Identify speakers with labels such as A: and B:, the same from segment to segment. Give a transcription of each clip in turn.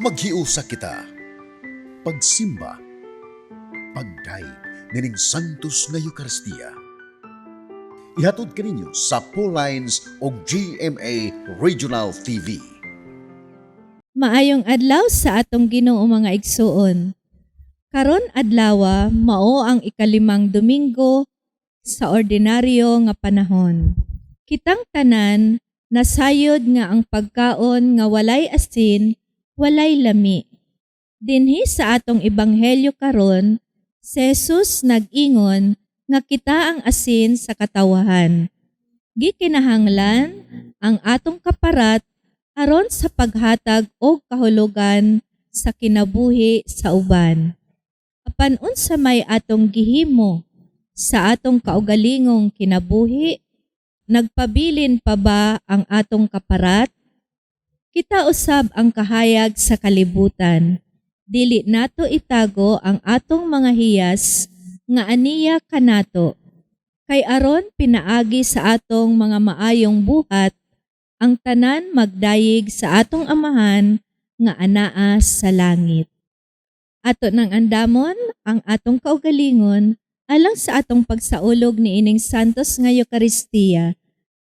A: Maghiusa kita. Pagsimba. Pagdayeg nining Santos nga Eukaristiya. Ihatod kaninyo sa Lines o GMA Regional TV.
B: Maayong adlaw sa atong Ginoo, mga igsuon. Karon adlawa mao ang ikalimang Domingo sa ordinaryo nga panahon. Kitang tanan nasayod nga ang pagkaon nga walay asin, walay lami. Dinhi sa atong ebanghelyo karon, si Jesus nag-ingon nga kita ang asin sa katawahan. Gikinahanglan ang atong kaparat aron sa paghatag og kahulugan sa kinabuhi sa uban. Apan unsa may atong gihimo sa atong kaugalingong kinabuhi? Nagpabilin pa ba ang atong kaparat? Kita usab ang kahayag sa kalibutan. Dili nato itago ang atong mga hiyas nga aniya kanato. Kay aron pinaagi sa atong mga maayong buhat, ang tanan magdayeg sa atong Amahan nga anaa sa langit. Ato nang andamon ang atong kaugalingon alang sa atong pagsaulog ni ining Santos nga Eukaristiya.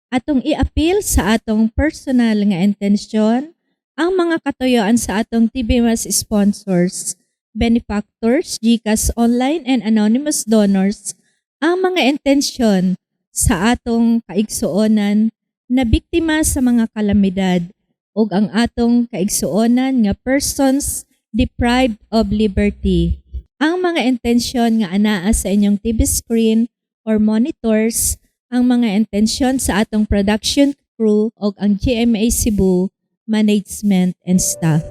B: Atong iapil sa atong personal nga intensyon ang mga katuyoan sa atong TV Mass sponsors, benefactors, GCash online and anonymous donors, ang mga intensyon sa atong kaigsuonan na biktima sa mga kalamidad ug ang atong kaigsuonan nga persons deprived of liberty. Ang mga intensyon nga anaa sa inyong TV screen or monitors, ang mga intensyon sa atong production crew ug ang GMA Cebu management and staff.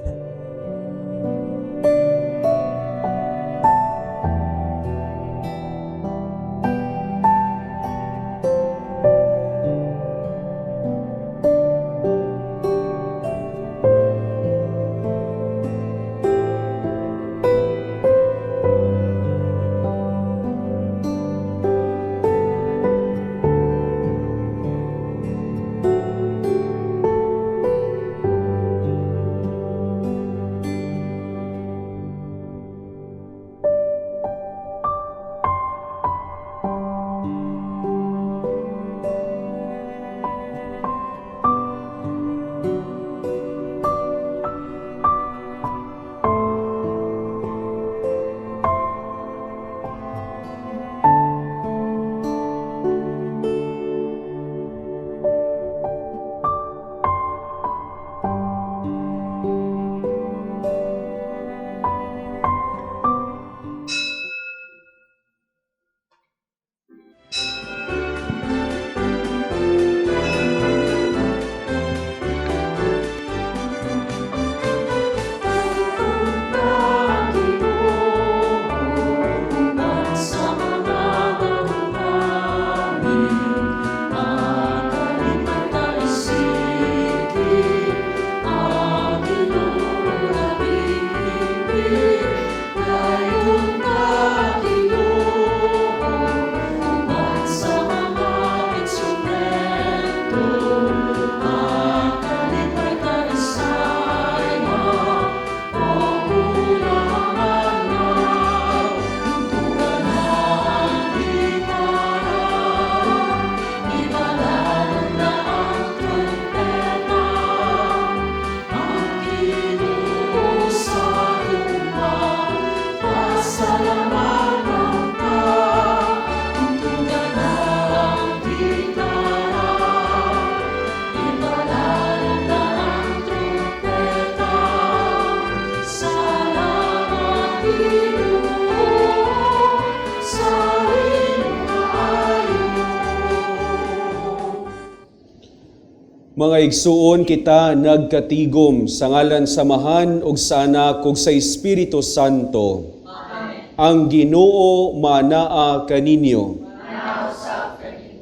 C: Mga igsuon, kita nagkatigom sa ngalan sa Amahan ug sa Anak ug sa Espiritu Santo. Amen. Ang Ginoo manaa kaninyo.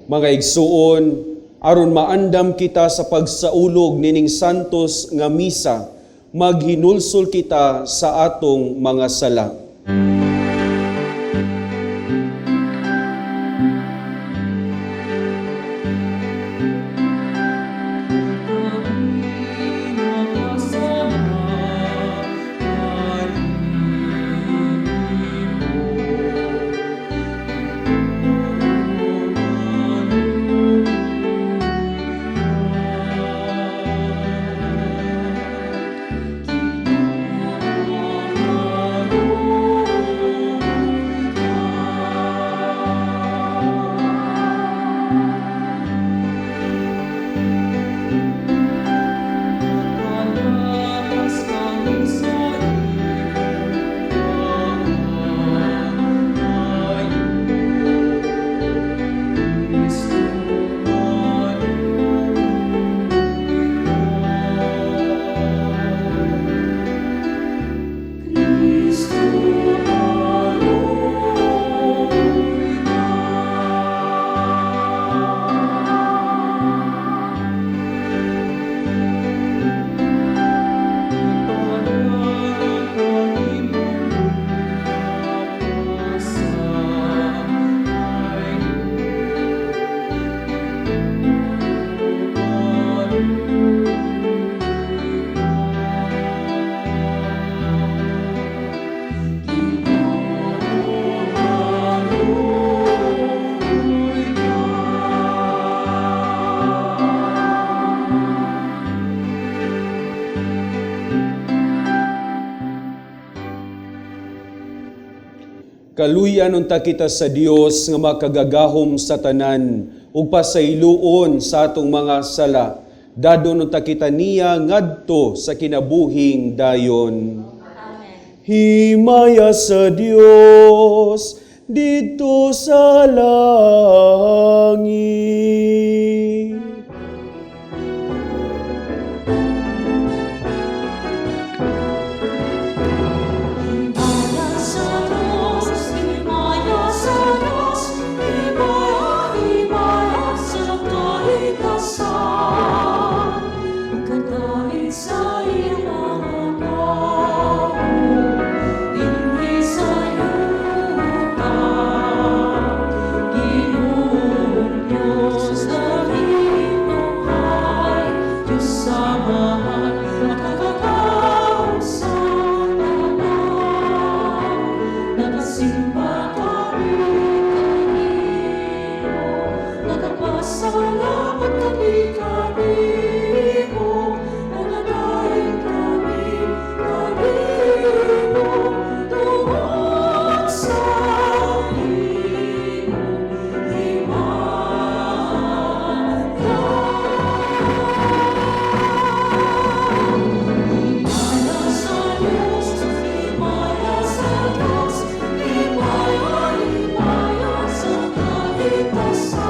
C: Mga igsuon, aron maandam kita sa pagsaulog nining santos nga misa, maghinulsol kita sa atong mga sala. Kaluyan unta kita sa Dios nga makagagahom sa tanan ug pasayloon sa atong mga sala. Dadon unta kita niya ngadto sa kinabuhing dayon. Himaya sa Dios didto sa langit.
D: Himaya sa Diyos, himaya sa Diyos, himaya, himaya sa kaligtasan. Kadahin sa iyong mga tao, dinhi sa yuta. Ginoong Diyos, naghihintunghay, Diyos sa mahal, nakakagahom sa tanan. Nagasimba kami kanimo, nagapasalamat kami kanimo, nagadaig kami kanimo, tungod sa imong himaya. Himaya sa Diyos, himaya sa Diyos, himaya, himaya sa kaligtasan.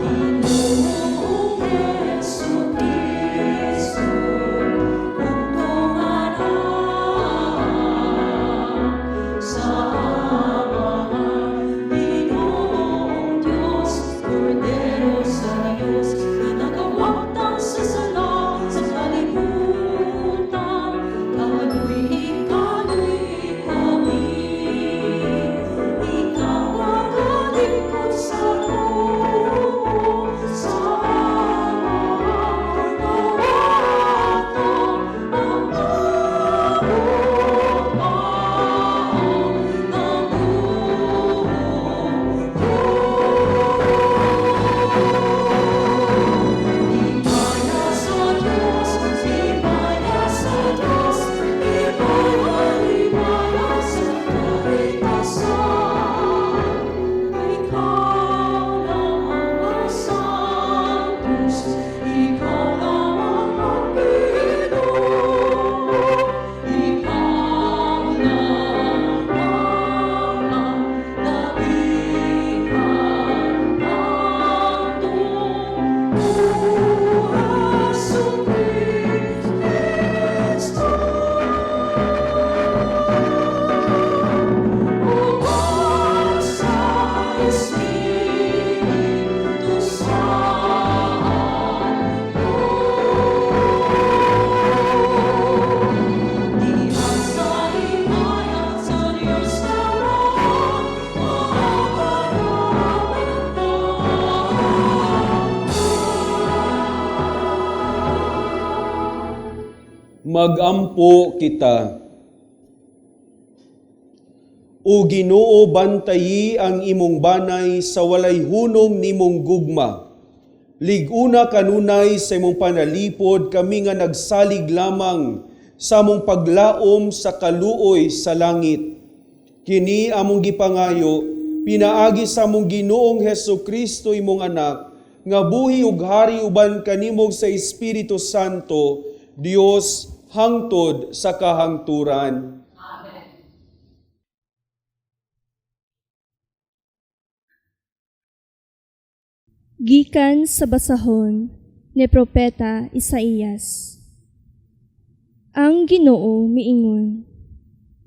D: Ginoong Jesu-Cristo, bugtong Anak, sa Amahan, Ginoong Diyos, Kordero sa Diyos, na nagawagtang sa sala sa kalibutan, kaluy-i, kaluy-i kami. Ikaw nagalingkod sa tuo, sa Amahan, dawata ang kaugmaon ng Himaya sa Diyos, himaya sa Diyos, himaya, himaya sa kaligtasan. Ikaw lamang ang Santos, ikaw lamang ang Ginoo, ikaw lamang ang nabihan atong Jesu Cristo. Uban sa Espiritu Santo. Diha sa himaya sa Diyos Amahan, maapay
C: Magampo kita. O Ginoo, bantayi ang imong banay sa walay hunong nimong gugma. Lig-una kanunay sa imong panalipod kami nga nagsalig lamang sa among paglaom sa kaluoy sa langit. Kini among gipangayo pinaagi sa among Ginoong Hesus Kristo, imong anak, nga buhi ug hari uban kanimo sa Espiritu Santo, Dios hangtod sa kahangturan.
E: Gikan sa basahon ni Propeta Isaías. Ang Ginoo miingon,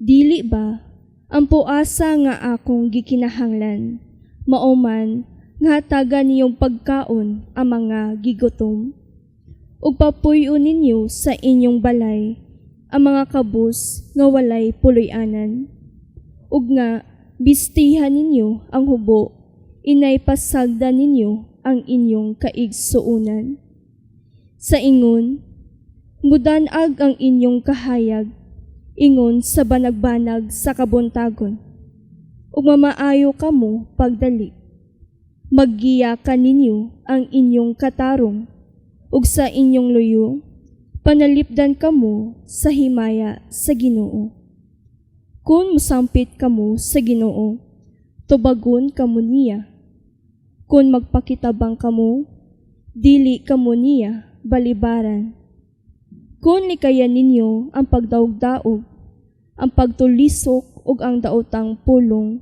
E: "Dili ba ang puasa nga akong gikinahanglan, mao man nga hatagan niyong pagkaon ang mga gigutom? Ug papuy-on ninyo sa inyong balay ang mga kabus nga walay puloy-anan? Ug nga bistihan ninyo ang hubo, inay pasagda ninyo ang inyong kaigsuonan. Sa ingon, mudan-ag ang inyong kahayag, ingon sa banagbanag sa kabuntagon. Ug mamaayo kamo pagdali. Maggiya kaninyo ang inyong katarong, ug sa inyong luyo, panalipdan kamo sa himaya sa Ginoo. Kung mosampit kamo sa Ginoo, tubagon kamo niya. Kung magpakitabang kamo, dili kamo niya balibaran. Kung likayan ninyo ang pagdaog-daog, ang pagtulisok ug ang daotang pulong,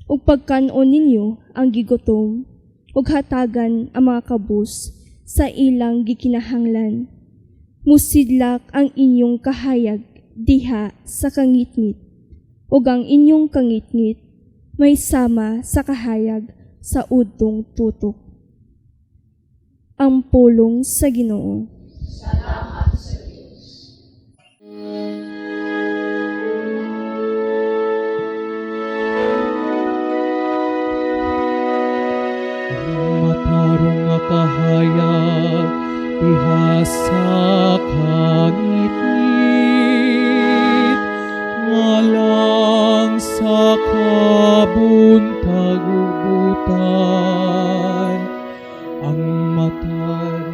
E: ug pagkan-on ninyo ang gigutom, ug hatagan ang mga kabus sa ilang gikinahanglan, musidlak ang inyong kahayag diha sa kangitngit, ug ang inyong kangitngit may sama sa kahayag sa udtong tutok. Ang pulong sa Ginoo.
F: Ang matarong nga kahayag diha sa kangitngit, ngalang sa kabuntag ug butan. Ang matarong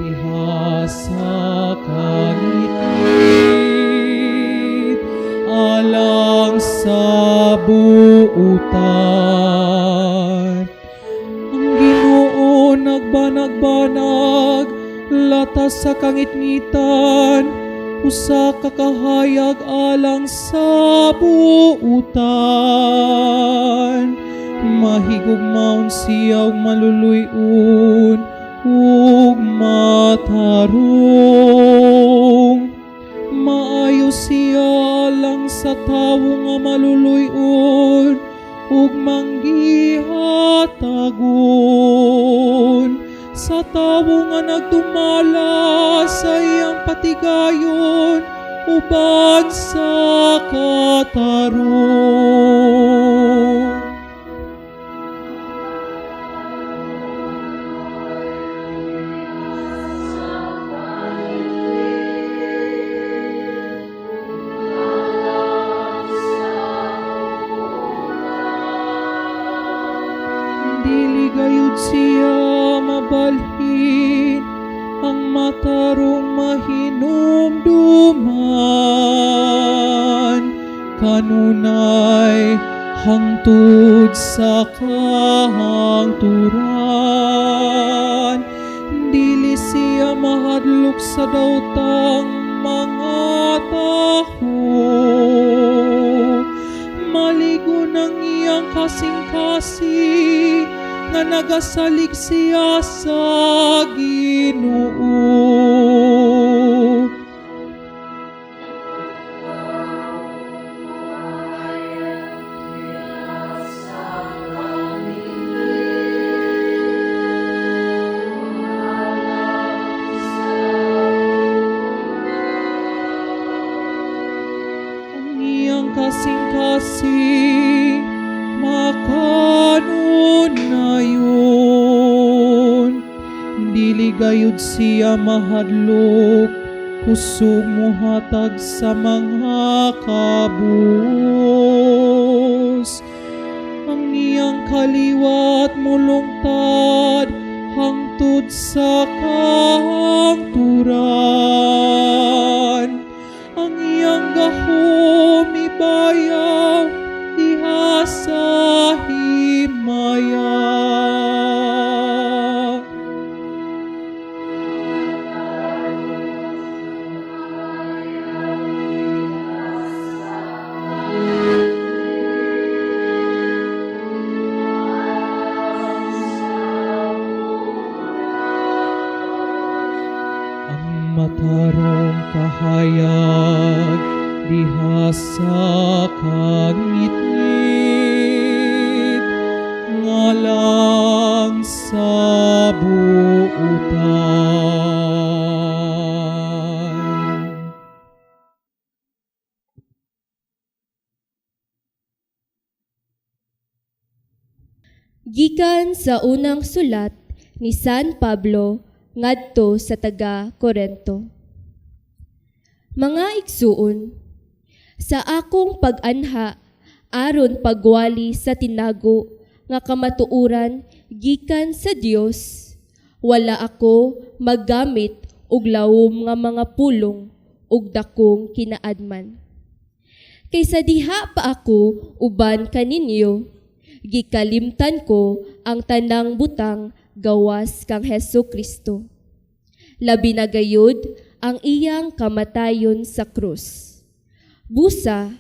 F: diha sa kangitngit, alang sa buutan. Ang Ginoo nagbanag-banag, latas sa kangitngitan, usa ka kahayag alang sa buutan. Mahigugmaon siya ug maluluy-on ug matarong. Maayo siya alang sa tawo nga maluluy-on ug manggihatagon. Sa tawo nga nagdumala sa iyang patigayon uban sa katarong. Dili gayud siya mabalhin, ang matarong mahinumduman, kanunay hangtod sa kahangturan. Dili siya mahadlok sa daotang mga tawo, maligo ng iyang kasing-kasing nga nagasalig siya sa Ginoo. Ang iyang kasing-kasing makanunayon. Dili gayud siya mahadlok, kusog mohatag sa mga kabus. Ang iyang kaliwat mulungtad hangtod sa kahangturan. Ang iyang gahom ibayaw diha sa himaya. Ang matarong kahayag diha sa kangitngit, ngalang sa buutan.
G: Gikan sa unang sulat ni San Pablo ngadto sa taga Korento. Mga igsuon, sa akong pag-anha aron pagwali sa tinago nga kamatuoran gikan sa Dios, wala ako maggamit og lawom nga mga pulong ug dakong kinaadman. Kaysa diha pa ako uban kaninyo, gikalimtan ko ang tanang butang gawas kang Hesu Kristo. Labi na gayud ang iyang kamatayon sa krus. Busa,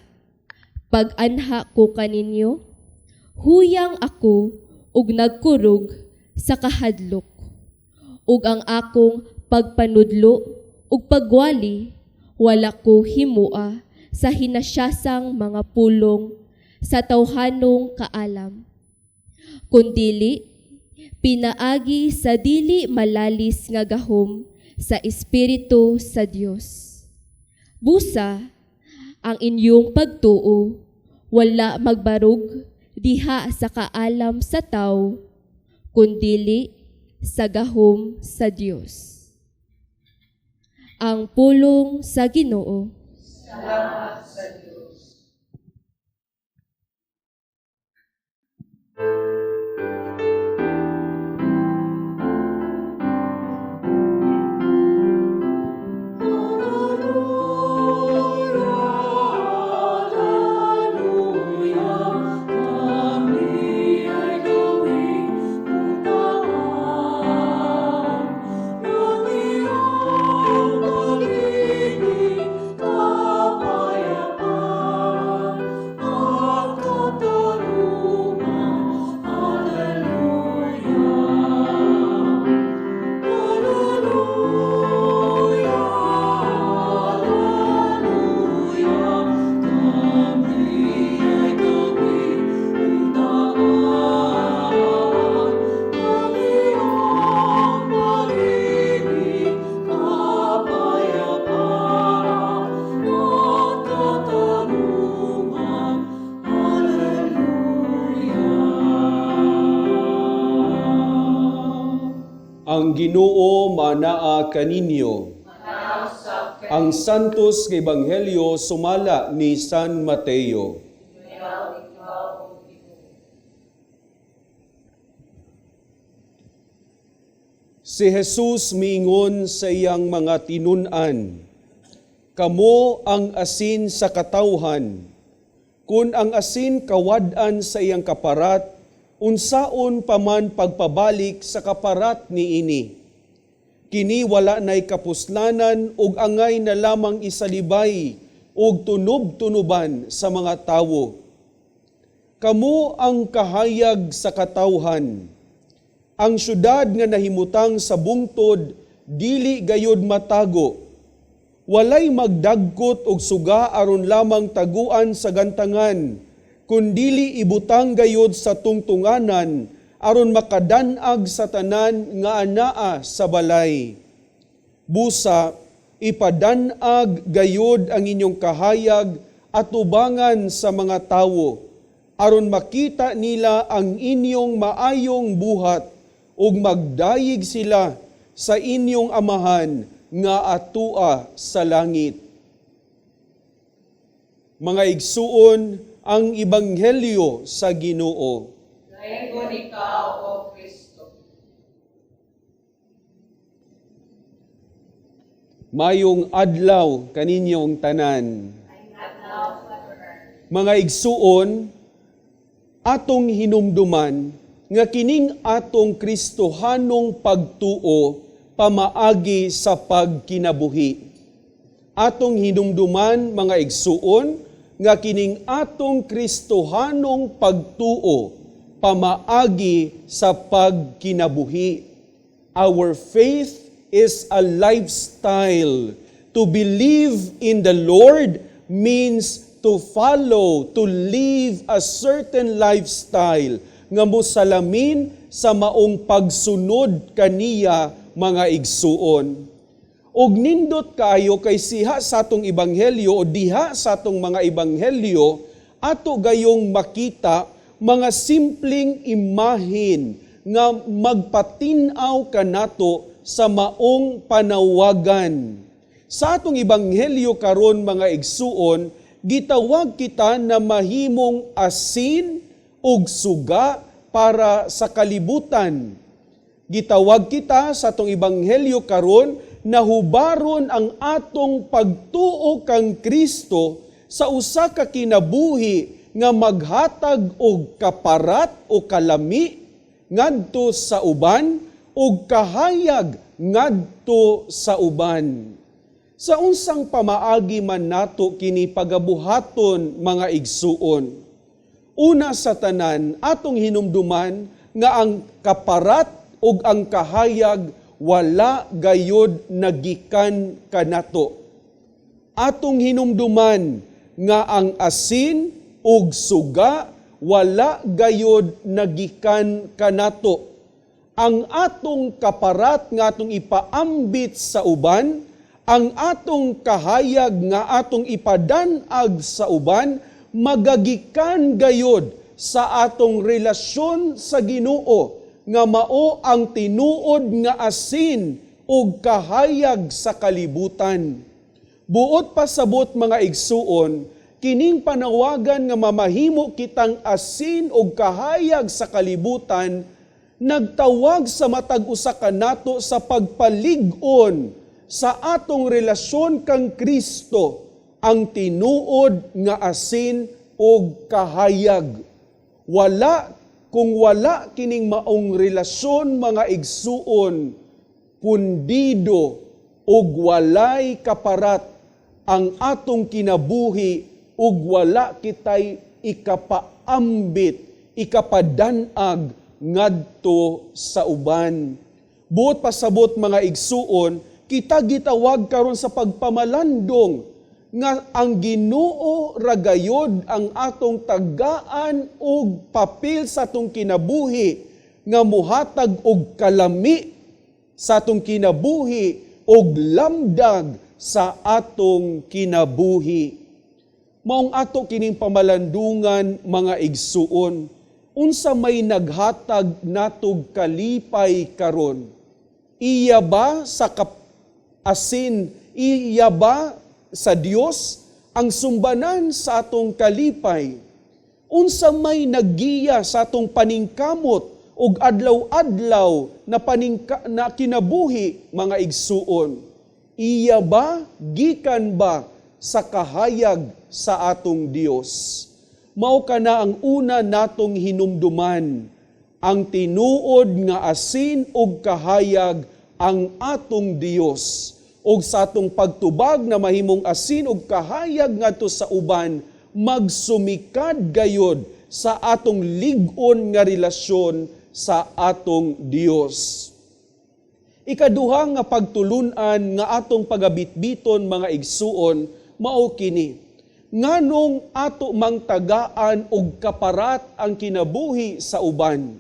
G: pag-anha ko kaninyo, huyang ako ug nagkurog sa kahadlok. Ug ang akong pagpanudlo ug pagwali wala ko himua sa hinasyasang mga pulong sa tawhanong kaalam. Kundili, pinaagi sa dili malalis nga gahom sa Espiritu sa Dios. Busa, ang inyong pagtuo wala magbarog diha sa kaalam sa tao, kundili sa gahom sa Dios. Ang pulong sa Ginoo.
D: Kami ay gawing puntaan ng iyong pag-ibig, kapayapaan at katarungan. Alleluia. Alleluia, Alleluia, kami ay gawing puntaan ng iyong pag-ibig, kapayapaan at katarungan. Alleluia.
C: Ang Ginoo manaa kaninyo. Ang Santos nga Ebanghelyo sumala ni San Mateo. Si Jesus miingon sa iyang mga tinun-an, "Kamo ang asin sa katawhan. Kun ang asin kawad-an sa iyang kaparat, unsaon pa man pagpabalik sa kaparat niini? Kini wala nay kapuslanan ug angay na lamang isalibay ug tunob-tunuban sa mga tawo. Kamo ang kahayag sa katawhan. Ang syudad nga nahimutang sa bungtod dili gayod matago. Walay magdagkot og suga aron lamang taguan sa gantangan, kundili ibutang gayod sa tungtunganan aron makadanag sa tanan nga anaa sa balay. Busa, ipadanag gayod ang inyong kahayag atubangan sa mga tawo, aron makita nila ang inyong maayong buhat ug magdayig sila sa inyong amahan nga atua sa langit." Mga igsuon, ang ebanghelyo sa Ginoo.
H: Daygon ikaw, O Kristo.
C: Mayong adlaw kaninyong tanan. Mga igsuon, atong hinumduman nga kining atong Kristohanong pagtuo pamaagi sa pagkinabuhi. Atong hinumduman, mga igsuon, nga kining atong Kristohanong pagtuo pamaagi sa pagkinabuhi. Our faith is a lifestyle. To believe in the Lord means to follow, to live a certain lifestyle nga mosalamin sa maong pagsunod kaniya, mga igsuon. Og nindot kaayo kay siha sa atong ebanghelyo o diha sa atong mga ebanghelyo, ato gayong makita mga simpleng imahin nga magpatin-aw kanato sa maong panawagan. Sa atong ebanghelyo karon, mga igsuon, gitawag kita na mahimong asin ug suga para sa kalibutan. Gitawag kita sa atong ebanghelyo karon Nahubaron ang atong pagtuo kang Kristo sa usa ka kinabuhi nga maghatag og kaparat o kalami ngadto sa uban ug kahayag ngadto sa uban. Sa unsang pamaagi man nato kini pagabuhaton, mga igsuon? Una sa tanan, atong hinumduman nga ang kaparat ug ang kahayag wala gayod nagikan kanato. Atong hinumduman nga ang asin ug suga wala gayod nagikan kanato. Ang atong kaparat nga atong ipaambit sa uban, ang atong kahayag nga atong ipadanag sa uban, magagikan gayod sa atong relasyon sa Ginoo nga mao ang tinuod nga asin ug kahayag sa kalibutan. Buot pasabot, mga igsuon, kining panawagan nga mamahimo kitang asin ug kahayag sa kalibutan, nagtawag sa matag usa kanato sa pagpalig-on sa atong relasyon kang Kristo, ang tinuod nga asin ug kahayag. Wala kung wala kining maong relasyon, mga igsuon, pundido ug walay kaparat ang atong kinabuhi ug wala kitay ikapaambit, ikapadanag ngadto sa uban. Buot pasabot, mga igsuon, kita gitawag karon sa pagpamalandong nga ang Ginoo ragayod ang atong tagaan og papel sa atong kinabuhi nga muhatag og kalami sa atong kinabuhi og lamdag sa atong kinabuhi. Maong ato kining pamalandungan, mga igsuon. Unsa may naghatag natog kalipay karon? Iya ba sa asin, iya ba sa Dios ang sumbanan sa atong kalipay? Unsa may naggiya sa atong paningkamot ug adlaw-adlaw na kinabuhi, mga igsuon? Iya ba, gikan ba sa kahayag sa atong Dios? Mao kana ang una natong hinumduman, ang tinuod nga asin ug kahayag ang atong Dios. Ug sa atong pagtubag na mahimong asin ug kahayag ngadto sa uban, magsumikad gayod sa atong lig-on nga relasyon sa atong Dios. Ikaduha nga pagtulunan nga atong pagabitbiton, mga igsuon, mao kini: Nganong ato mang tagaan og kaparat ang kinabuhi sa uban?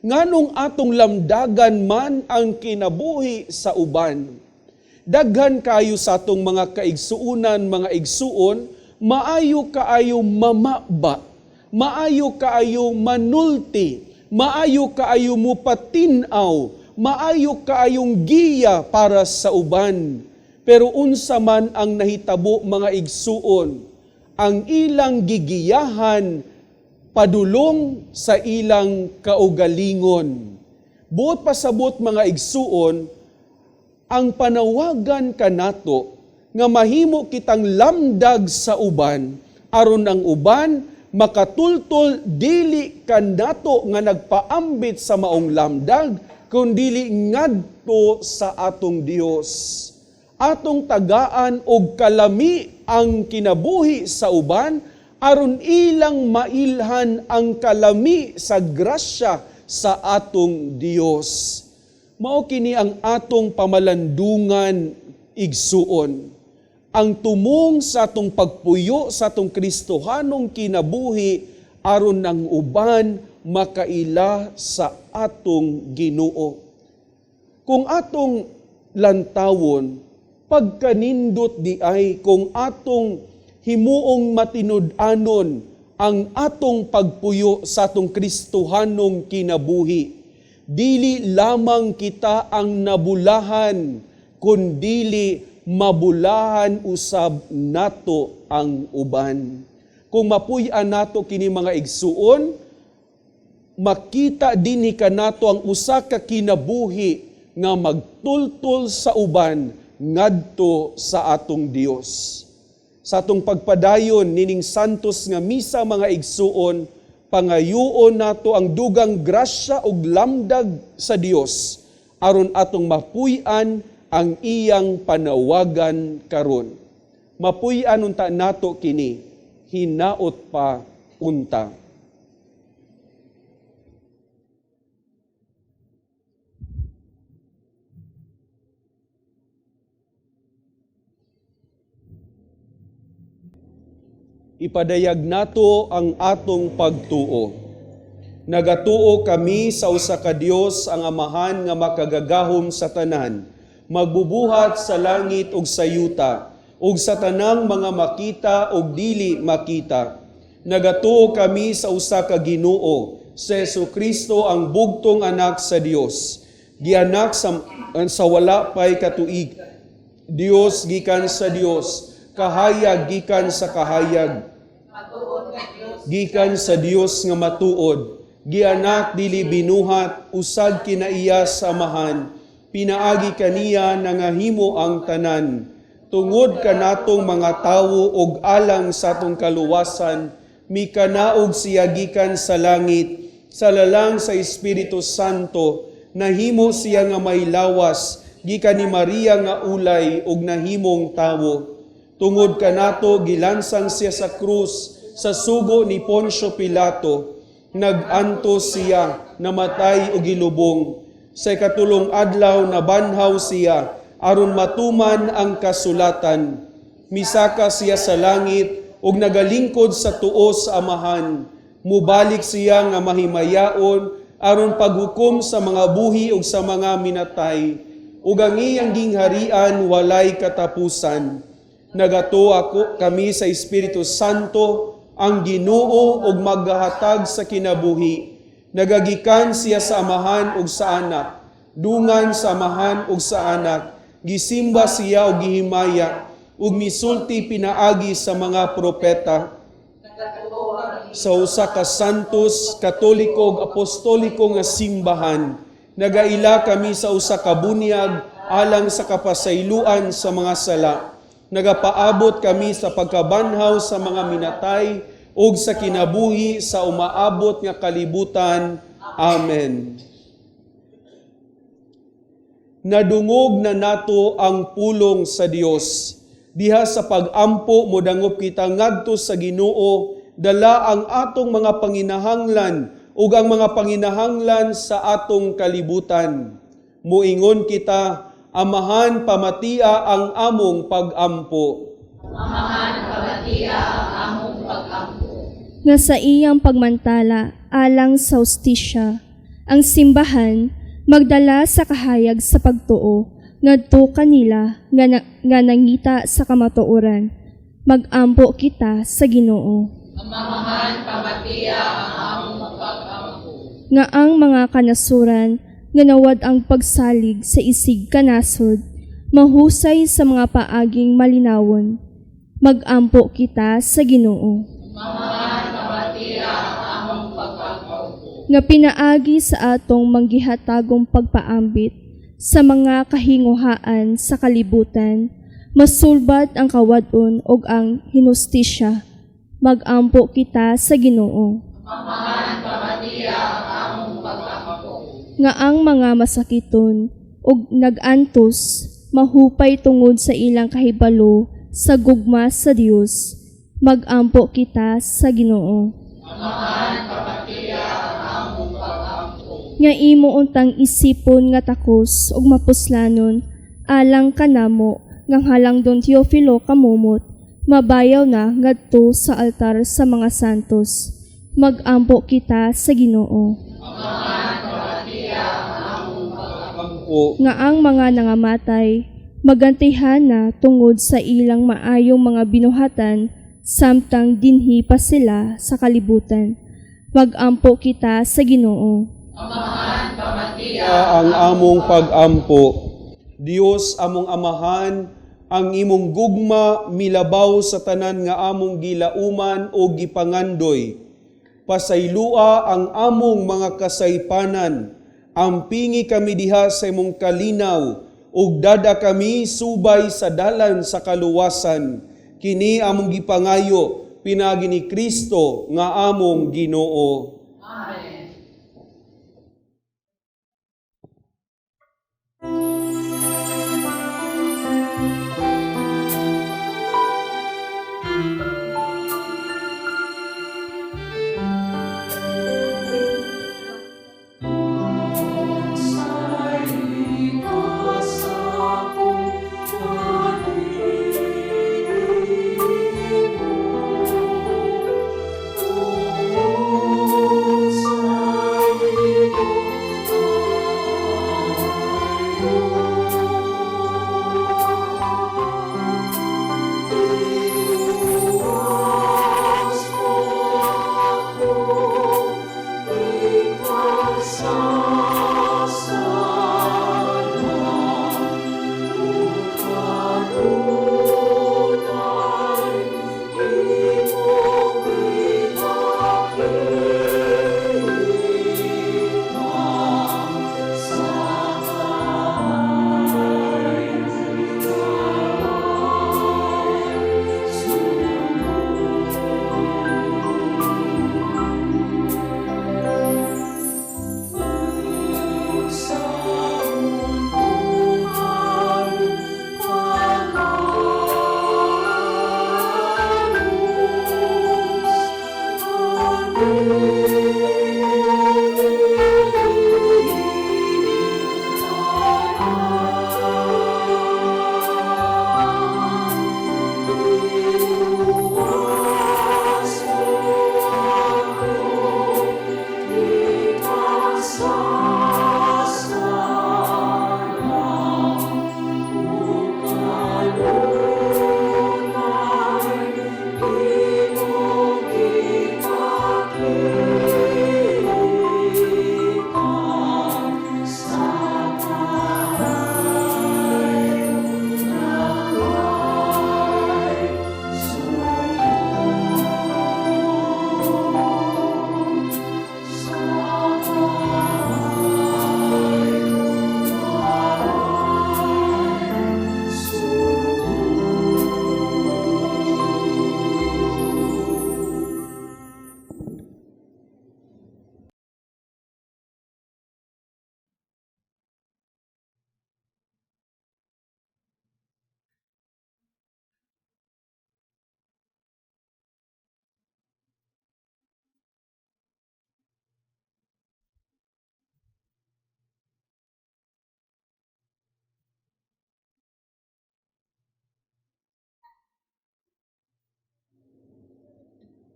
C: Nganong atong lamdagan man ang kinabuhi sa uban? Daghan kayo sa atong mga kaigsuunan, mga igsuon, maayo kaayo mamaba, maayo kaayo manulti, maayo kaayo mupatin-aw, maayo kaayong giya para sa uban. Pero unsa man ang nahitabo, mga igsuon, ang ilang gigiyahan padulong sa ilang kaugalingon. Buot pasabot, mga igsuon, ang panawagan kanato nga mahimo kitang lamdag sa uban aron ang uban makatultol dili kanato nga nagpaambit sa maong lamdag kundili ngadto sa atong Dios. Atong tagaan og kalami ang kinabuhi sa uban aron ilang mailhan ang kalami sa grasya sa atong Dios. Mao kini ang atong pamalandungan, igsuon. Ang tumong sa atong pagpuyo sa atong Kristohanong kinabuhi aron ang uban makaila sa atong Ginoo. Kung atong lantawon, pagkanindot di ay kung atong himuong matinud-anon ang atong pagpuyo sa atong Kristohanong kinabuhi. Dili lamang kita ang nabulahan, kundili mabulahan usab nato ang uban. Kung mapuy-an nato kini, mga igsuon, makita dinhi kanato ang usa ka kinabuhi nga magtultol sa uban. ngadto sa atong Dios. Sa atong pagpadayon nining santos nga misa, mga igsuon, pangayuon nato ang dugang grasya ug lamdag sa Dios aron atong mapuy-an ang iyang panawagan karon. Mapuy-an unta nato kini, hinaot pa unta. Ipadayag nato ang atong pagtuo. Nagatuo kami sa usa ka Dios, ang Amahan nga makagagahom sa tanan, magbubuhat sa langit ug sa yuta, ug sa tanang mga makita ug dili makita. Nagatuo kami sa usa ka Ginoo, sa Hesukristo, ang bugtong anak sa Dios, gianak sa wala pay katuig, Dios gikan sa Dios, kahayag gikan sa kahayag, gikan sa Dios nga matuod, gianak dili binuhat, usag kinaiya sa Amahan, pinaagi kaniya nangahimo ang tanan. Tungod kanatong mga tawo og alang sa atong kaluwasan, mikanaog siya gikan sa langit, sa lalang sa Espiritu Santo, nahimo siya nga may lawas, gikan ni Maria nga ulay og nahimong tawo. Tungod kanato gilansang siya sa krus sa sugo ni Poncio Pilato, nag-antos siya, namatay og gilubong. Sa ikatulong adlaw nabanhaw siya aron matuman ang kasulatan. Misaka siya sa langit ug nagalingkod sa tuo sa Amahan. Mubalik siya nga mahimayaon aron paghukom sa mga buhi ug sa mga minatay. Ug ang iyang gingharian walay katapusan. Nagatuo ako kami sa Espiritu Santo, ang Ginoo ug maghahatag sa kinabuhi. Nagagikan siya sa Amahan ug sa Anak, dungan sa Amahan ug sa Anak. Gisimba siya ug gihimaya, ug misulti pinaagi sa mga propeta. Sa usa ka santos, katoliko ug apostoliko nga simbahan, nagaila kami sa usa ka bunyag alang sa kapasayloan sa mga sala. Nagapaabot kami sa pagkabanhaw sa mga minatay ug sa kinabuhi sa umaabot nga kalibutan. Amen. Nadungog na nato ang pulong sa Dios. Diha sa pag-ampo modangop kita ngadto sa Ginoo, dala ang atong mga panginahanglan ug ang mga panginahanglan sa atong kalibutan. Muingon kita, Amahan, pamatia ang among pag-ampo.
H: Amahan, pamatia ang among pag-ampo.
E: Nga sa iyang pagmantala alang sa hustisya, ang simbahan magdala sa kahayag sa pagtuo ngadto kanila nga nangita sa kamatuoran. Mag-ampo kita sa Ginoo.
H: Amahan, pamatia ang among pag-ampo.
E: Nga ang mga kanasuran nga nawad ang pagsalig sa isig kanasod, mahusay sa mga paaging malinawon. Mag-ampo kita sa Ginoo.
H: Amahan, pamatia ang among pag-ampo.
E: Nga pinaagi sa atong manggihatagong pagpaambit sa mga kahinguhaan sa kalibutan, masulbad ang kawad-on ug ang hinustisya. Mag-ampo kita sa Ginoo.
H: Amahan, pamatia ang among pag-ampo.
E: Nga ang mga masakiton ug nag-antos mahupay tungod sa ilang kahibalo sa gugma sa Dios. Mag-ampo kita sa Ginoo.
H: Amahan, pamatia ang among pag-ampo.
E: Nga imo untang isipon nga takos ug mapuslanon alang kanamo nga halang Don Teofilo kamumot, mabayaw na ngadto sa altar sa mga santos. Mag-ampo kita sa Ginoo.
H: Amahan, pamatia ang among pag-ampo.
E: Nga ang mga nangamatay magantihan na tungod sa ilang maayong mga binuhatan samtang dinhi pa sila sa kalibutan. Mag-ampo kita sa Ginoo.
H: Amahan, pamatia
C: ang among pag-ampo. Dios among Amahan, ang imong gugma milabaw sa tanan nga among gilauman o gipangandoy. Pasaylua ang among mga kasaypanan. Ampingi kami diha sa imong kalinaw Ug dada kami subay sa dalan sa kaluwasan. Kini among gipangayo pinaagi ni Kristo nga among Ginoo.
H: Amen.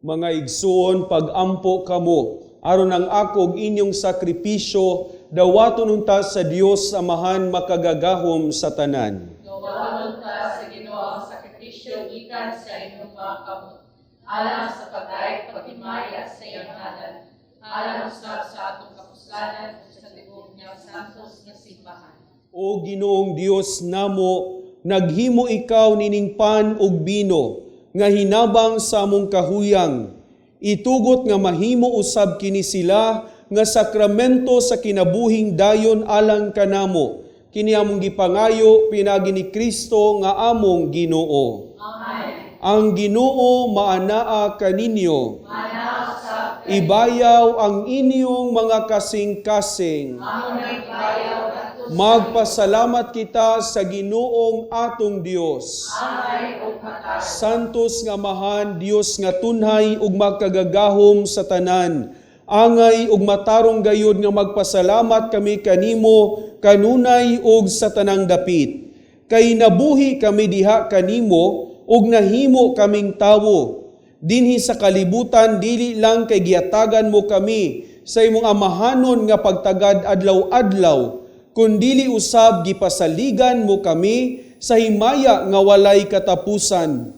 C: Mga igsuon, pag-ampo kamo, aron ang akog inyong sakripisyo, dawaton unta sa Dios Amahan makagagahom sa tanan.
H: Dawaton unta sa Ginoo ang sakripisyo gikan sa inyong mga kamot, alang sa pagdayeg paghimaya sa iyang ngalan, alang usab sa atong kapuslanan ug sa tibuok niyang santos nga simbahan.
C: O Ginoong Dios namo, naghimo ikaw nining pan ug bino nga hinabang sa among kahuyang. Itugot nga mahimo usab kini sila nga sakramento sa kinabuhing dayon alang kanamo. Kini among gipangayo pinaagi ni Kristo nga among Ginoo.
H: Amen.
C: Ang Ginoo maanaa kaninyo.
H: Maanaa usab.
C: Ibayaw ang inyong mga kasing-kasing. Magpasalamat kita sa Ginoong atong Dios. Santos nga Amahan, Dios nga tunhay ug makagagahom sa tanan. Angay ug matarong gayud nga magpasalamat kami kanimo kanunay ug sa tanang dapit. Kay nabuhi kami diha kanimo ug nahimo kaming tawo. Dinhi sa kalibutan dili lang kay giatagan mo kami sa imong amahanon nga pagtagad adlaw-adlaw, kundili usab gipasaligan mo kami sa himaya nga walay katapusan.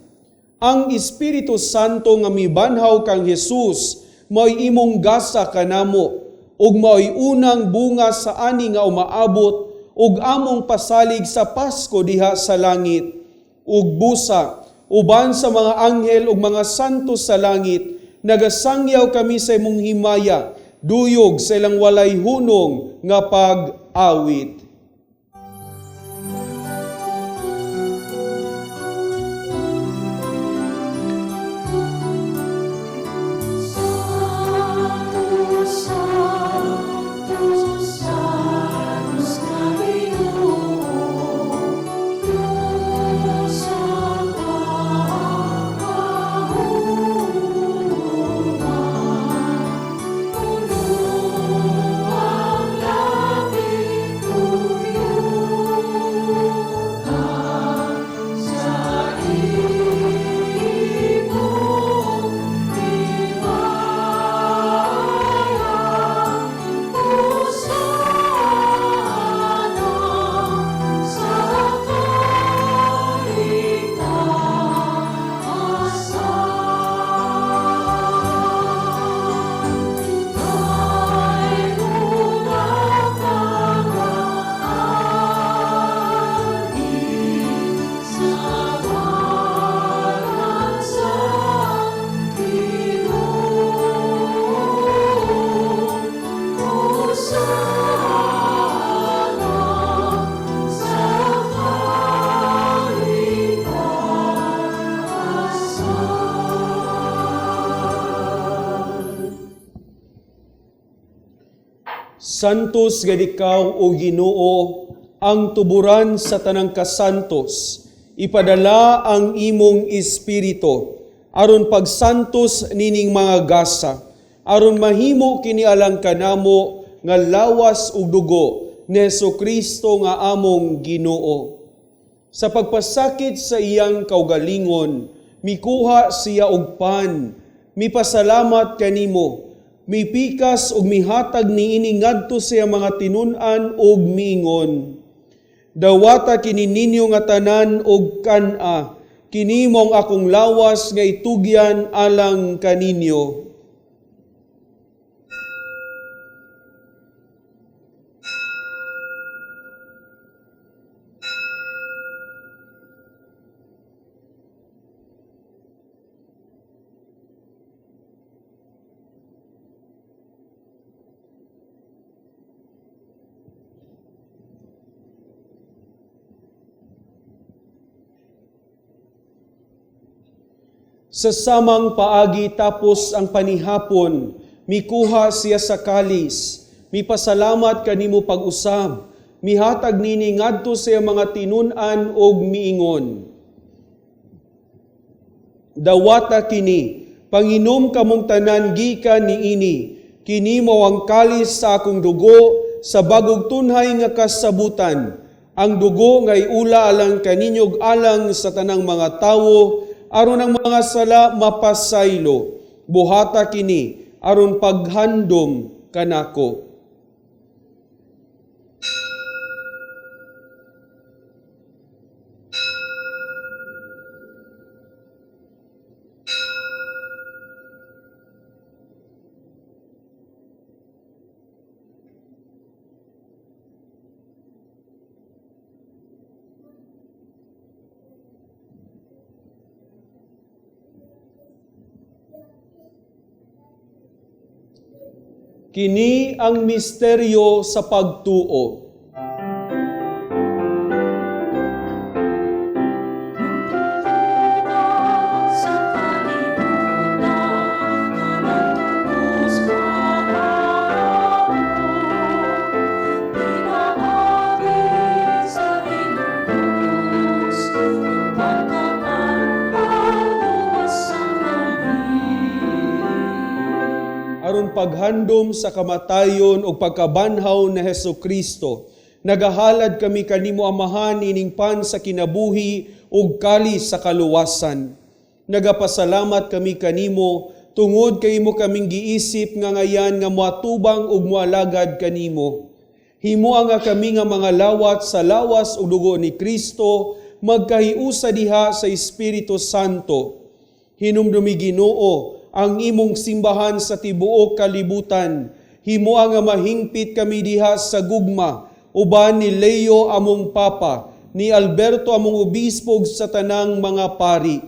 C: Ang Espiritu Santo nga mibanhaw kang Hesus mao'y imong gasa kanamo ug mao'y unang bunga sa ani nga umaabot ug among pasalig sa Pasko diha sa langit. Ug busa uban sa mga anghel ug mga santo sa langit, nagasangyaw kami sa imong himaya, duyog sa ilang walay hunong nga pag-awit. Santos gad ikaw, o Ginoo, ang tuburan sa tanang kasantos. Ipadala ang imong espiritu aron pagsantos nining mga gasa, aron mahimo kini alang kanamo nga lawas ug dugo ni Hesukristo nga among Ginoo. Sa pagpasakit sa iyang kaugalingon, mikuha siya og pan, mipasalamat kanimo, mipikas ug mihatag niini ngadto sa iyang mga tinun-an ug miingon: Dawata kini ninyo nga tanan og kan-a, kini mao ang akong lawas nga itugyan alang kaninyo. Sa samang paagi tapos ang panihapon, mikuha siya sa kalis, mipasalamat kanimo pag-usab, mihatag nini ngadto sa iyang mga tinun-an og miingon: Dawata kini, panginom kamong tanan gikan niini, kini mao ang kalis sa akong dugo sa bagong tunhay nga kasabutan, ang dugo nga iula alang kaninyo ug alang sa tanang mga tawo, aron ang mga sala mapasaylo. Buhata kini aron paghandom kanako. Kini ang misteryo sa pagtuo.
D: Sa kalibutan nga nagtubos kanamo, pinaagi sa inyong krus, ug pagkakalupal luwasan kami.
C: Aron paghandom sa kamatayon ug pagkabanhaw ni Hesukristo, nagahalad kami kanimo Amahan ining pan sa kinabuhi ug kalis sa kaluwasan. Nagapasalamat kami kanimo tungod kay imo kaming giisip nga ngayan nga moatubang ug moalagad kanimo. Himoa nga kami nga mga lawat sa lawas ug dugo ni Kristo magkahiusa diha sa Espiritu Santo. Hinumdumi Ginoo ang imong simbahan sa tibuok kalibutan. Himoa nga mahingpit kami diha sa gugma, uban ni Leo among Papa, ni Alberto among obispo ug sa tanang mga pari.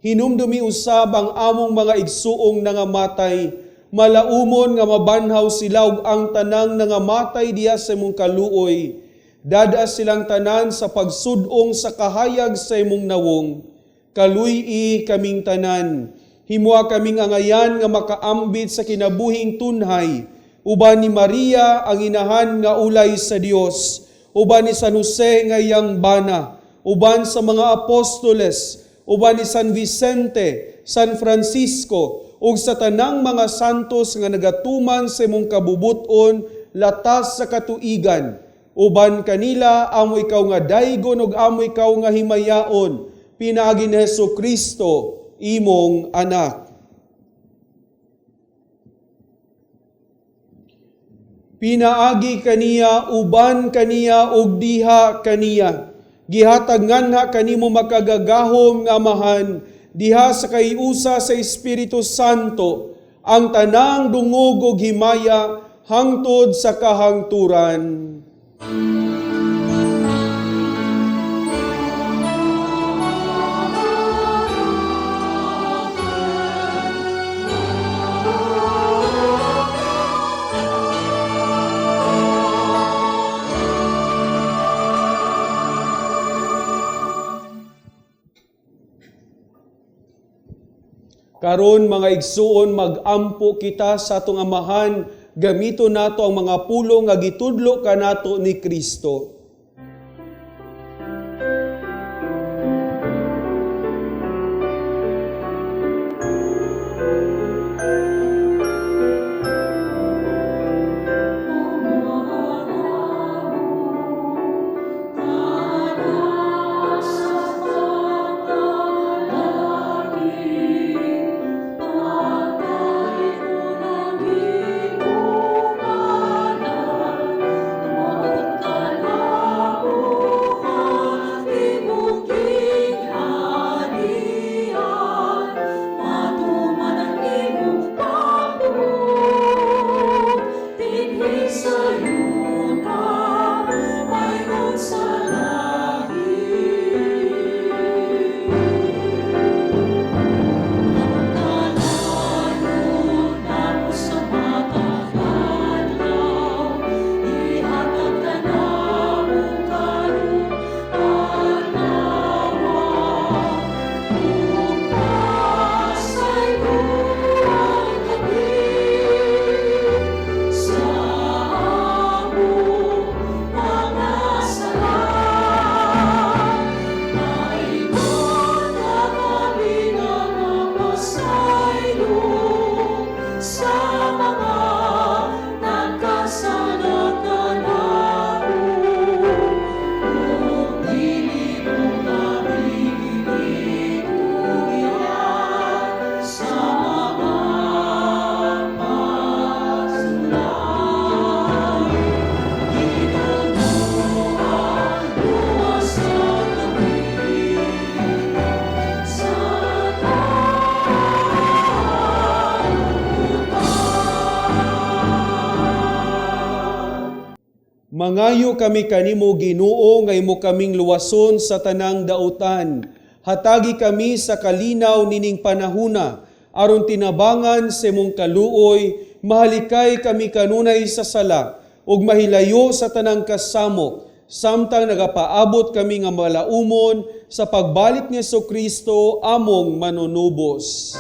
C: Hinumdumi usab ang among mga igsuong nangamatay, malaumon nga mabanhaw sila ug ang tanang nangamatay diha sa imong kaluoy. Dada silang tanan sa pagsud-ong sa kahayag sa imong nawong. Kaluy-i kaming tanan. Himoa kaming angayan nga makaambit sa kinabuhing tunhay, uban ni Maria ang inahan nga ulay sa Dios, uban ni San Jose nga iyang bana, uban sa mga apostoles, uban ni San Vicente, San Francisco, ug sa tanang mga santos nga nagatuman sa imong kabubut-on latas sa katuigan. Uban kanila amo ikaw nga daygon ug amo ikaw nga himayaon, pinaagi ni Hesukristo imong anak. Pinaagi kaniya, uban kaniya, ug diha kaniya. Gihatag nganha kanimo makagagahom nga Amahan, diha sa kaiusa sa Espiritu Santo, ang tanang dungog ug himaya hangtod sa kahangturan. Karon mga igsuon, mag-ampo kita sa atong Amahan Gamito nato ang mga pulong nga gitudlo kanato ni Kristo. Mangayo kami kanimo, Ginoo, nga imo kaming luwason sa tanang dautan. Hatagi kami sa kalinaw nining panahuna, aron tinabangan sa imong kaluoy, mahalikay kami kanunay sa sala, ug mahilayo sa tanang kasamok, samtang nagapaabot kami nga malaumon sa pagbalik ni Hesukristo among manunubos.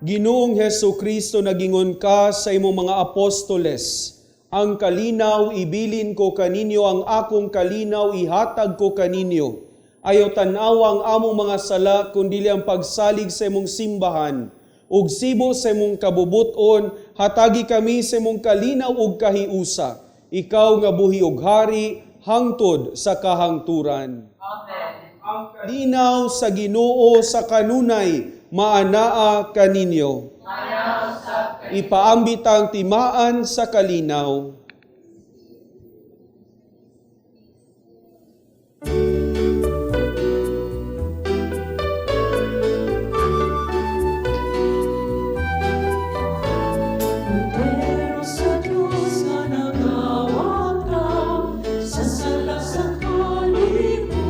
C: Ginoong Hesukristo, nagingon ka sa imong mga apostoles, ang kalinaw ibilin ko kaninyo, ang akong kalinaw ihatag ko kaninyo. Ayaw tan-awa ang among mga sala, kundili ang pagsalig sa imong simbahan. Ug sibo sa imong kabubuton, hatagi kami sa imong kalinaw ug kahiusa. Ikaw nga buhi ug hari, hangtod sa kahangturan.
H: Amen.
C: Ang kalinaw sa Ginoo sa kanunay, maanaa kaninyo. Ipaambit ang timaan sa kalinaw.
D: Pero sa Diyos nga nagawagtaw, sa sala sa kalibutan,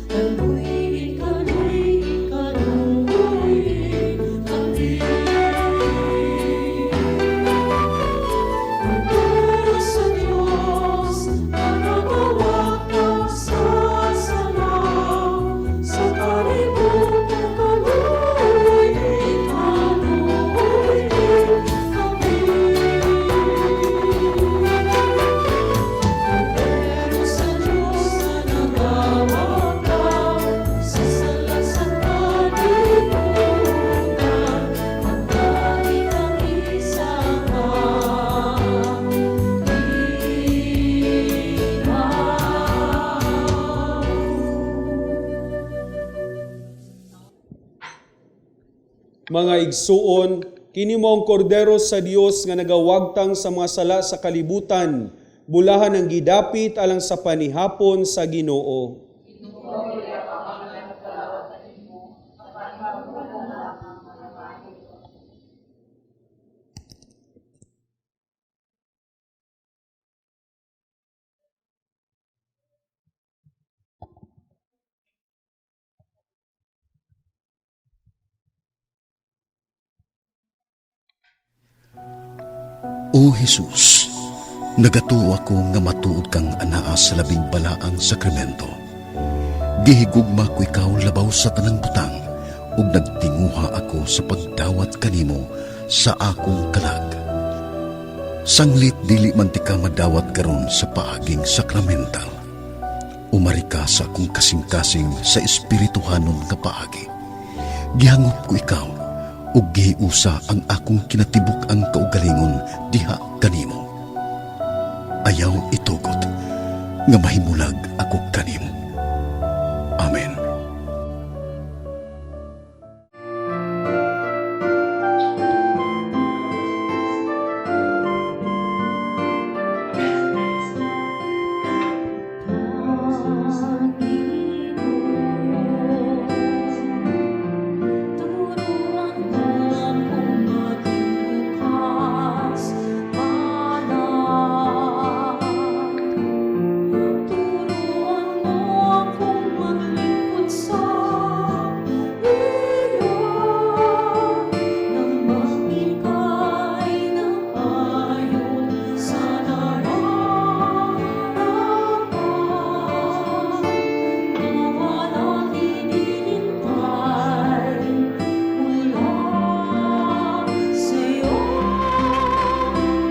D: kaluy, kaluy, kaluy, kami. Pero sa Diyos nga nagawagtaw sa sala, sa kalibutan, kaluy, kaluy, kami. Pero sa Diyos na nagawagtaw, sa sala sa kalibutan, pagkakit ang isang ikaw.
C: Mga igsuon, kini mo ang kordero sa Dios nga nagawagtang sa mga sala sa kalibutan, bulahan ang gidapit alang sa panihapon sa Ginoo.
A: O Jesus, nagatuo ako nga matuod kang anaa sa labing balaang sakramento. Gihigugma ko ikaw labaw sa tanang butang ug nagtinguha ako sa pagdawat kanimo sa akong kalag. Sanglit dili man tika madawat karon sa paaging sakramental. Umari ka sa akong kasing-kasing sa espirituhanon nga paagi. Gihangop ko ikaw ug gihiusa ang akong kinatibuk-ang kaugalingon diha kanimo. Ayaw itugot nga mahimulag ako kanimo. Amen.
D: Panginoon, turuan mo akong maging bukas palad. Turuan mo akong maglingkod sa iyo nang magbigay ng ayon sa nararapat na walang hinihintay mula sa'yo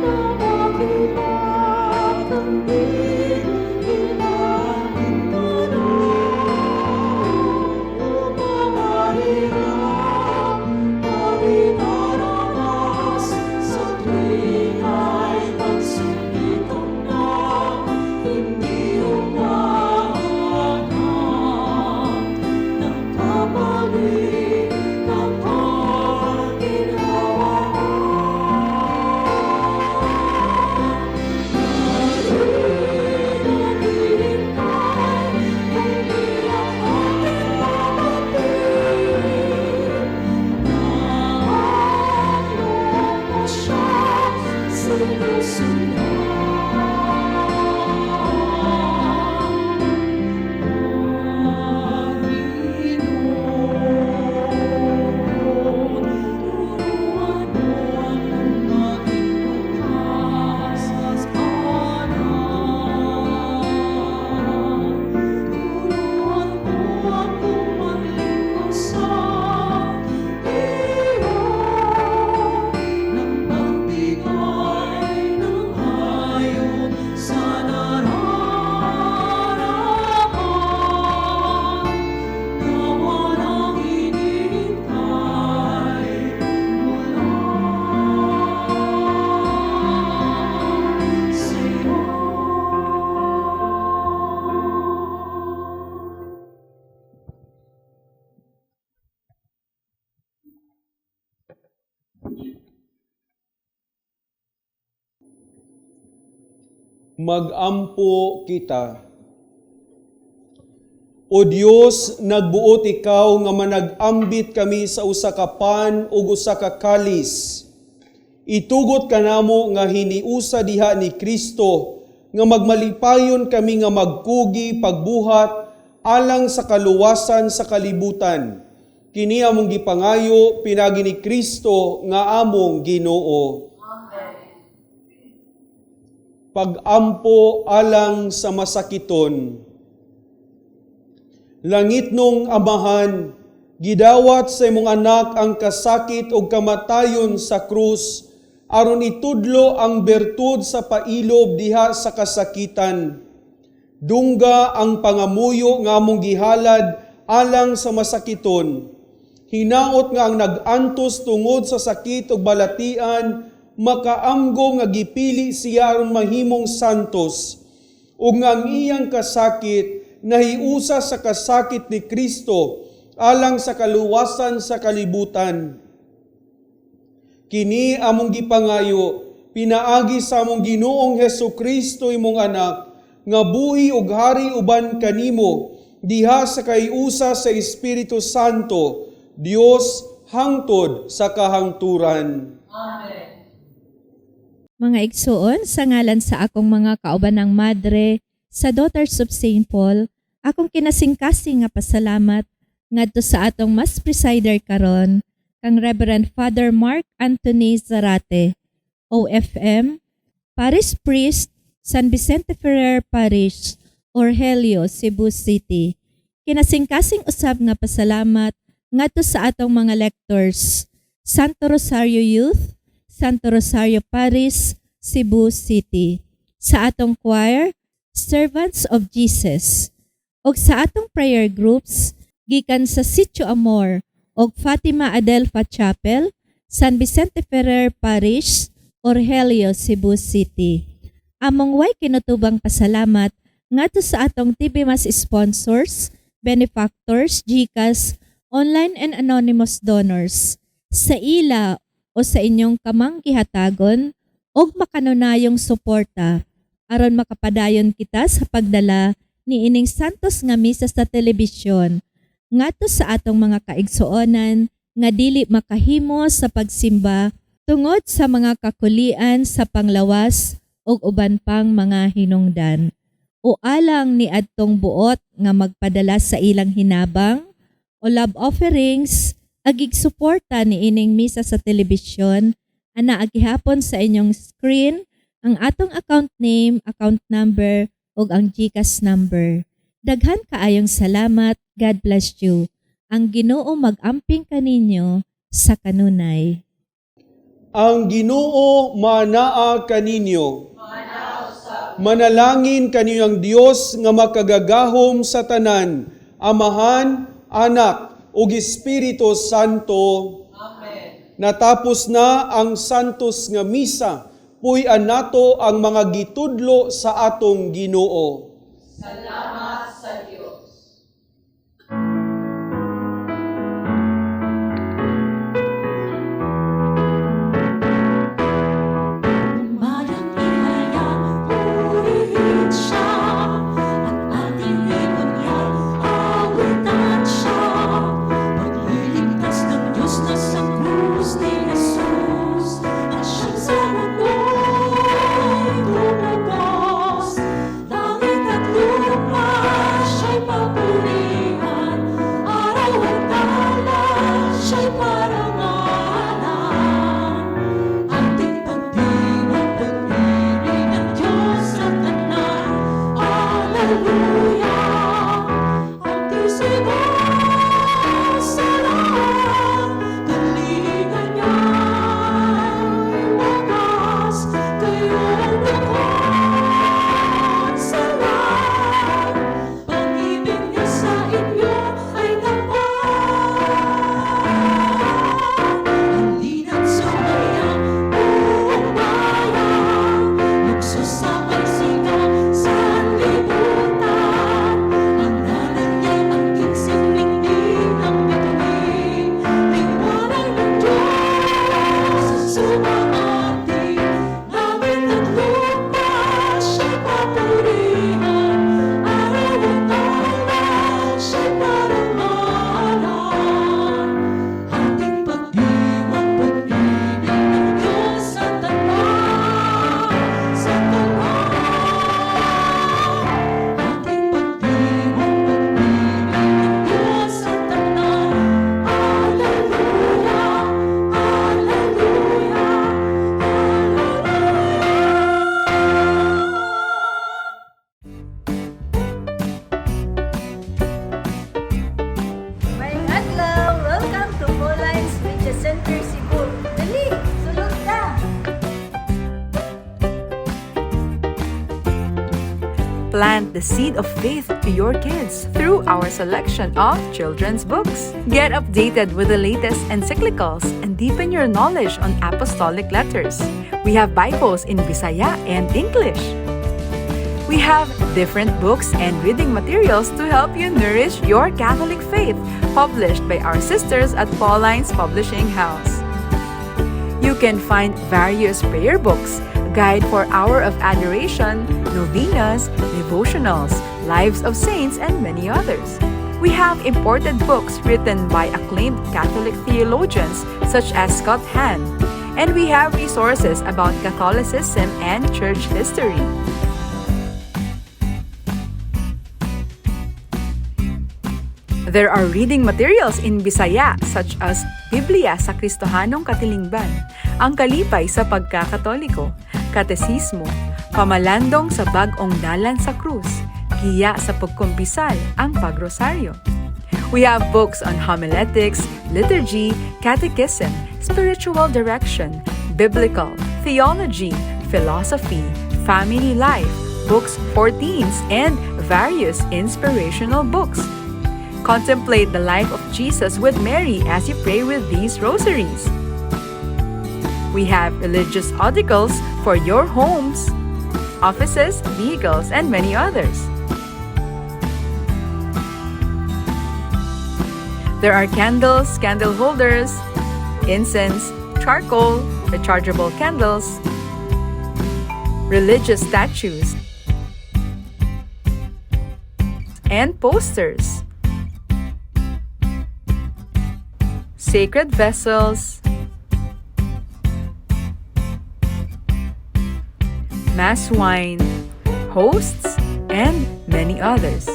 D: na makipagkambit inaamin upang mahirap ang inaranas sa tuwing ay pagsubok na hindi umaangat ng kapalit ng kaginhawaan. Di naghihintay, kundi ang aking mabatid na ang loob mo siyang sinusunod. Panginoon, turuan mo akong maging bukas palad. Turuan mo akong maglingkod sa iyo nang magbigay ng ayon sa nararapat na walang hinihintay mula sa'yo.
C: Magampo kita. O Dios, nagbuot ikaw nga manag-ambit kami sa usa ka pan ug usa ka kalis. Itugot kanamo nga hiniusa diha ni Kristo nga magmalipayon kami nga magkugi pagbuhat alang sa kaluwasan sa kalibutan. Kini among gipangayo pinaagi ni Kristo nga among Ginoo. Pagampo alang sa masakiton. Langitnong Amahan, gidawat sa imong anak ang kasakit ug kamatayon sa krus aron itudlo ang bertud sa pailob diha sa kasakitan. Dungga ang pangamuyo nga among gihalad alang sa masakiton. Hinaot nga ang nag-antos tungod sa sakit ug balatian makaamgo nga gipili siya aron mahimong santos ug nga ang iyang kasakit nahiusa sa kasakit ni Kristo alang sa kaluwasan sa kalibutan. Kini among gipangayo pinaagi sa among Ginoong Hesus Kristo imong anak nga buhi ug hari uban kanimo diha sa kaiusa sa Espiritu Santo, Dios hangtod sa kahangturan.
H: Amen.
B: Mga igsuon, sa ngalan sa akong mga kaubanang madre sa Daughters of St. Paul, akong kinasingkasing nga pasalamat ngadto sa atong mass presider karon, kang Reverend Father Mark Anthony Zarate. OFM, Parish Priest, San Vicente Ferrer Parish, Orgelio, Cebu City. Kinasingkasing usab nga pasalamat ngadto sa atong mga lectors, Santo Rosario Youth, Santo Rosario Parish, Cebu City. Sa atong choir, Servants of Jesus. Og sa atong prayer groups, gikan sa Sitio Amor og Fatima Adelfa Chapel, San Vicente Ferrer Parish, Orgelio, Cebu City. Among way kinutubang pasalamat ngadto sa atong TV Mass sponsors, benefactors, GCash, online and anonymous donors. Sa ila o sa inyong kamang gihatagon og makanunayong suporta aron makapadayon kita sa pagdala ni ining santos nga misa sa telebisyon ngadto sa atong mga kaigsuonan nga dili makahimo sa pagsimba tungod sa mga kakulian sa panglawas ug uban pang mga hinungdan o alang ni adtong buot nga magpadala sa ilang hinabang o love offerings agig suporta ni ining misa sa telebisyon. Ana gihapon sa inyong screen ang atong account name, account number ug ang GCash number. Daghan kaayong salamat. God bless you. Ang Ginoo mag-amping kaninyo sa kanunay.
C: Ang Ginoo manaa kaninyo. Manalangin kaninyo ang Dios nga makagagahom sa tanan, Amahan, Anak, ug Espiritu Santo. Amen. Natapos na ang santos nga misa. Puy-an nato ang mga gitudlo sa atong Ginoo.
H: Salamat sa Dios.
D: Umagang ihayag, purihin siya, at ating ibunyag, awitan siya. Pagliligtas ng Diyos na sa krus ni Jesus, ang siyang sa mundo'y tumubos. Langit at lupa, siya'y papurihan, araw at tala, siya'y parangalan. Ating pagdiwang pag-ibig ng Diyos sa tanan. Alleluia! Ating sigaw sa lahat, kalinga niya'y wagas, kayo ang bukod sa lahat. Pag-ibig niya sa inyo ay tapat. Halina't sumaya, buong bayan, lukso sa pagsigaw sa libutan. Ang ngalan niya'y angking siningning ng bituin, liwanag ng Diyos sumaatin. Langit at lupa, siya'y papurihan, araw at tala, siya'y parangalan. Ating pagdiwang pag-ibig ng Diyos sa tanan, sa tanan. Ating pagdiwang pag-ibig ng Diyos sa tanan. Alleluia, Alleluia, Alleluia.
I: Maayong adlaw! Welcome to Paulines Media Center Cebu. Dali, sulod ka!
J: Plant the seed of faith to your kids through our selection of children's books. Get updated with the latest encyclicals and deepen your knowledge on apostolic letters. We have Bibles in Bisaya and English. We have different books and reading materials to help you nourish your Catholic faith, published by our sisters at Paulines Publishing House. You can find various prayer books, guide for Hour of Adoration, novenas, devotionals, lives of saints, and many others. We have imported books written by acclaimed Catholic theologians such as Scott Hahn, and we have resources about Catholicism and church history. There are reading materials in Bisaya such as Biblia sa Kristohanong Katilingban, Ang Kalipay sa Pagkakatoliko, Katesismo, Pamalandong sa Bag-ong Dalan sa Krus, Giya sa Pagkumpisal, ang Pagrosaryo. We have books on homiletics, liturgy, catechism, spiritual direction, biblical, theology, philosophy, family life, books for teens, and various inspirational books. Contemplate the life of Jesus with Mary as you pray with these rosaries. We have religious articles for your homes, offices, vehicles, and many others. There are candles, candle holders, incense, charcoal, rechargeable candles, religious statues, and posters. Sacred vessels, mass wine, hosts, and many others.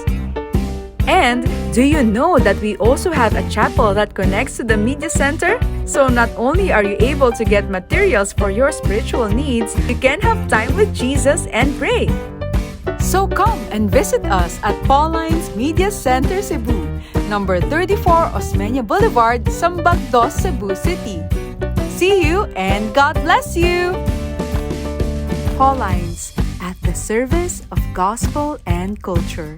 J: And do you know that we also have a chapel that connects to the media center? So not only are you able to get materials for your spiritual needs, you can have time with Jesus and pray.
K: So come and visit us at Pauline's Media Center Cebu, number 34 Osmeña Boulevard, Sambag Dos, Cebu City. See you and God bless you!
J: Paulines, at the service of gospel and culture.